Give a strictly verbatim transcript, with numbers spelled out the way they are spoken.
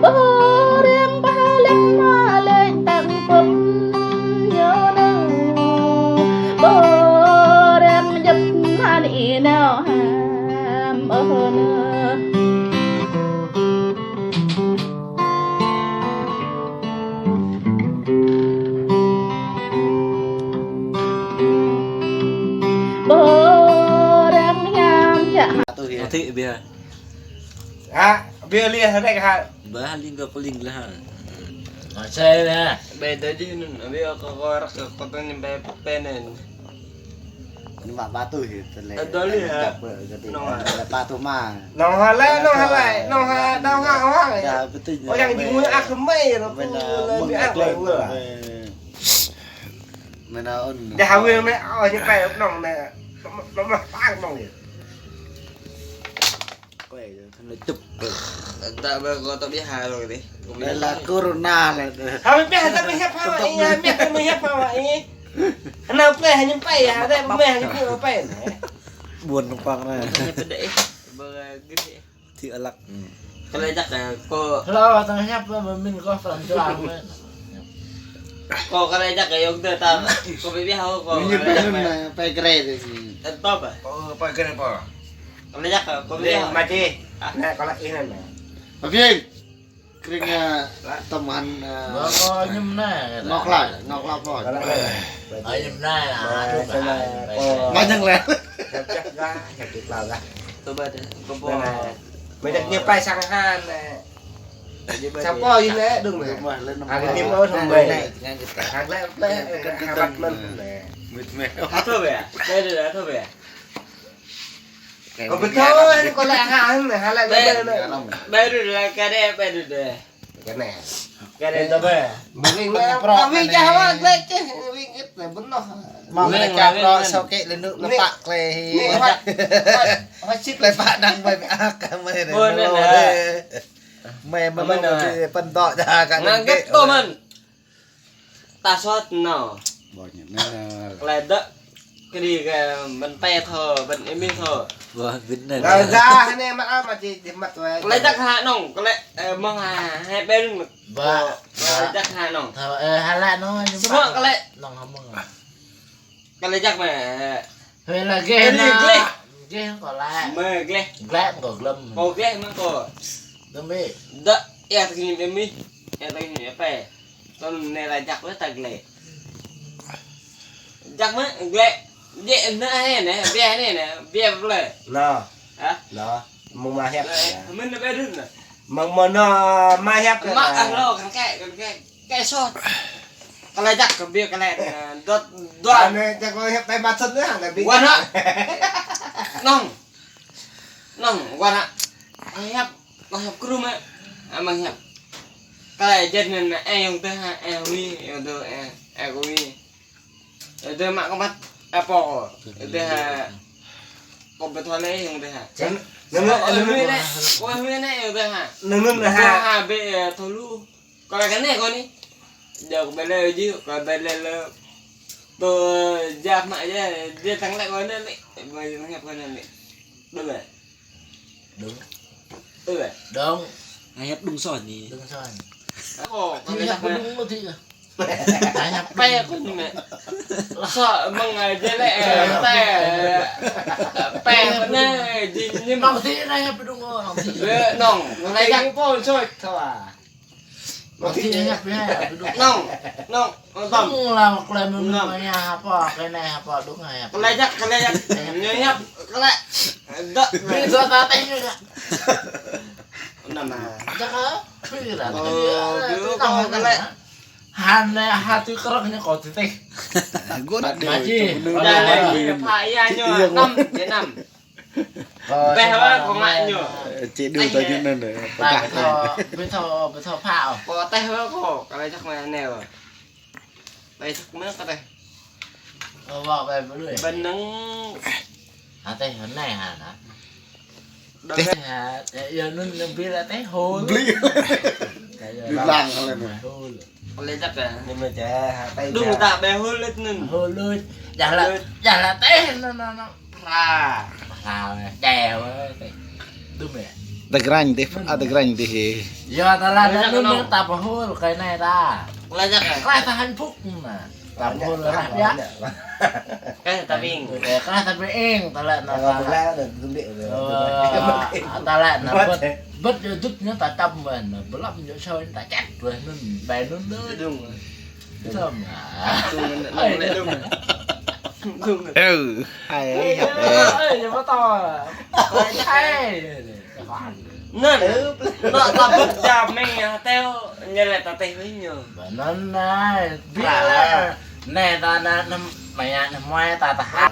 Ƀôreng pơlĕng mă lĕng tăng pŭm ñu nao. Ƀôreng djŏp mă anai nao hăm ôh nao. Ƀôreng hiam jak. Atu ya. Atu ya. Ha, ƀiă liah rek ha. Bah, ling gah pơling lah. Masih lah. Ƀai tơ jih nun, ƀiă kơ kơ rek kơ kơ tơ ñu ƀai pơpĕ nen. Ñu mă patu hi, tơlơi. Ơ, tơlơi ha. Nong ha. Tơlơi patu mă. Nong ha lĕ, nong ha lĕ, nong ha, nong ha, nong ha. Ya, betul. Ơ, yang jing mui ak mei, rơpŭ lĕ, mui ak lĕ. Mena un. Dah hawil mei, ơ, ñu ƀai nong mei. Nong mă pang nong ya. Ơi, thằng này chụp. Ta ƀơ kơ ta ƀiă ha lô dih. Đây là corona là. Hă, ƀiă ta ƀiă hiăp hă, ih, ƀiă ta ƀiă hiăp hă, ih. Hă, nao plei hă ñu ƀai hă, ta ƀiă hă ñu ƀai. Ƀuôn pang anai. Ñu pơdơi. Ƀơ gơ̆. Thi alak. Kơ lĕ jak kơ. Hlâo ta hiăp mơ̆n kơ pran jua mơ̆n. Kơ kơ lĕ jak kơ yong tơ ta. Kơ ƀiă ƀiă hă kơ. Ñu ƀai anun, ƀai gre dih. Tơtop hă? Ơ, ƀai gre pơ. Kơ lĕ jak kơ, kơ ƀiă. Mă čih. Nă, kơ lĕ ih nă. Mă phiêng. Kring, ơ, tơman, ơ, ngŏk laih, ngŏk laih pô. Ơ, ñu nai lah, aduh, bah, bah. Mă ñang lĕ. Hiăp jak gah, hiăp jak gah. Tơ ƀai dih, kơ pô. Mă jak ñu ƀai sang han, nă. Sa pô ih lĕ, đung nă. Hă, ñu ƀai sang ƀai. Hă, lĕ, lĕ, hă, ƀăt mơ̆n, nă. Hă, tơ ƀai, ƀai dih, hă, tơ ƀai. Kơ pơtô, kơ lĕ hă, hă, lĕ, lĕ, lĕ. Ƀai dih, ƀai dih, kơ dih, ƀai dih. Kơ nĕ. Kơ dih tơ ƀai. Mơ̆ng nĕ, kơ wĭ jah wă glĕ čeh, wĭ git nĕ bơnoh. Mơ̆ng nĕ čah pro sâu kĕ lĕ nŭk lĕ pă klĕ hi. Nĕ hă, hă, hă čih klĕ pă đang ƀai ƀiă ak mơi nĕ. Ƀu nĕ nă. Mơi mơ̆ng nĕ. Pơ̆n dŏ jah kơ nĕ. Ngă git tơ mơ̆n. Ta sot nao. Ƀôh ñu nĕ. Klĕ dŏ kri kơ ƀing pĕ thâo, ƀing ih mĭn thâo. Ƀôh ƀing nĕ. Gah gah nĕ mă ama či či mă wai. Klĕ jak hă nong, klĕ, ơ, mơ̆ng hă, hă ƀing. Ƀôh. Klĕ jak hă nong. Thâo, ơ, hă lă nong ñu. Samơ̆ mă klĕ. Nong hă mơ̆ng. Kơ lĕ jak mă. Hơi là ghê. Hơi là na. Ghê. Ghê kơ lĕ. Mă glĕ. Glĕ kơ glăm. Kơ glĕ mă kơ. Đơ̆m ƀĕ. Dŏ, ia tơ kơ ñu đơ̆m ƀĕ. Ia tơ kơ ñu pĕ. Tơl nĕ lĕ jak wơ̆t ta glĕ. Jak mă glĕ. Jĕ nă hă nĕ, ƀiă nĕ nĕ, ƀiă plĕ. Nă. Hă? Nă. Mơ̆ng mă hiăp. Mơ̆n nă ƀĕ đun nă. Mơ̆ng mơnă mă hiăp. Mă ah lo kăn kĕ, kăn kĕ. Kĕ sot. Kơ lĕ jak kơ ƀiă kơ lĕ, ơ, dŏ, dŏ. Anai jak kơ hiăp tai mă sot nă, hă, nă ƀiă. Wă nă. Nong. Nong, wă nă. Kơ hiăp, kơ hiăp kơ rŭm, ơ. Amăng hiăp. Kơ lĕ jet năn, ơ, yong tơ hă, ơ, wĭ, yong tơ, ơ, ơ, wĭ. Yong tơ mă kơ măt, ơ, pô. Yong tơ hă. Kơ ƀu thâo lĕ yong tơ hă. Năn, năn, năn, wĭ lĕ, wĭ nĕ yong tơ hă. Năn, năn, hă. Tơ hă, ƀĕ, ơ, thâo lu. Kơ lĕ kơ nĕ kơ ni. Djơ̆ kơ ƀĕ lĕ djơ̆, kơ ƀĕ lĕ lĕ. Tơ jak mă djơ̆, djơ̆ tăng lĕ kơ nĕ lĕ. Mă djơ̆ tăng hiăp kơ nĕ lĕ. Đơ̆m lĕ. Đơ̆m. Ơ lĕ. Đơ̆m. Ai hiăp đơ̆m soi ni. Đơ̆m soi ni. Ơ, kơ lĕ jak mă. Đơ̆m mă thĭ. Ai hiăp pĕ kơ ni mă. Soi mơ̆ng ai djơ̆ lĕ, ơ, pĕ. Pĕ kơ nĕ, djơ̆ ni mă. Mă thĭ nai hiăp đơ̆m mă thĭ. Lĕ nong, kơ lĕ jak pô soi thâo a. Mă thĭ hiăp hiăp đơ̆m. Nong, nong, nong tơm. Nong lah mă klĕ mơ̆n mă hiăp pă, klĕ nai hiăp pă đơ̆m hiăp. Kơ lĕ jak, kơ lĕ jak. Ñu hiăp, kơ lĕ. Dŏ. Ƀing dŏ ta tĕng ñu jak. Nă mă. Jak hă? Ƀing ră. Ơ, ƀing kơ lĕ. Hăn nĕ, hă tui krơ̆k ñu kơ tui tĕng. Gơ̆ nă. Mă či. Đa lĕ, pha ia ñu, năm, djơ̆ năm. Teh wă kâo ngă ñu. Ơ, čih đu tơ ñu anŭn, ơ, pơdah teh. Ƀu thâo, ƀu thâo phao. Kâo teh wă kâo, kâo lĕ čăk mă anai wă. Lĕ čăk mă kâo teh. Ơ, wă ƀai ƀu lui. Ƀing nưng. Hă teh anai hă, hă? Teh. Teh hă, yua anŭn anŭn ƀing lĕ teh hôl. Ƀlĭ. Kâo yua lăng lăng lĕ mă. Hôl. Lĕ čăk hă? Anai mă čeh, hă teh. Đung čeh. Ta ƀai hôl lĕ anŭn. Hôl lui. Jah lă, jah lă teh anŭn, anŭn, anŭn. Phra. Phra, čeh wă teh. Đung ƀai. Tơgrañ teh, a tơgrañ teh. Yua tơlơi anŭn anŭn ta pơhôl kơ anai ta. Tơlơi anŭn. Tơlơi ta hạnh phúc anŭn. Ta pơhôl rah biă. Kơ ta ƀing. Ơ, kơ ta ƀing, tơlơi anŭn ta. Ơ, tơlơi anŭn bơ̆t, bơ̆t yua dŭt ñu ta čăm wă anŭn. Bơlăp ñu soi ta čăt wă anŭn, ƀai anŭn đơi. Đung. Đung. Đung, đung, đung. Đung. Ơ, hai, hai, hai. Ơ, ơ, ñu mă to. Hai. Anŭn, anŭn ta ƀuh jam meng teo, ñu lĕ ta teh ƀing ñu. Ƀă anŭn anai, ƀiă. Anai ta anŭn, anŭn, mă anŭn mơai ta ta hă.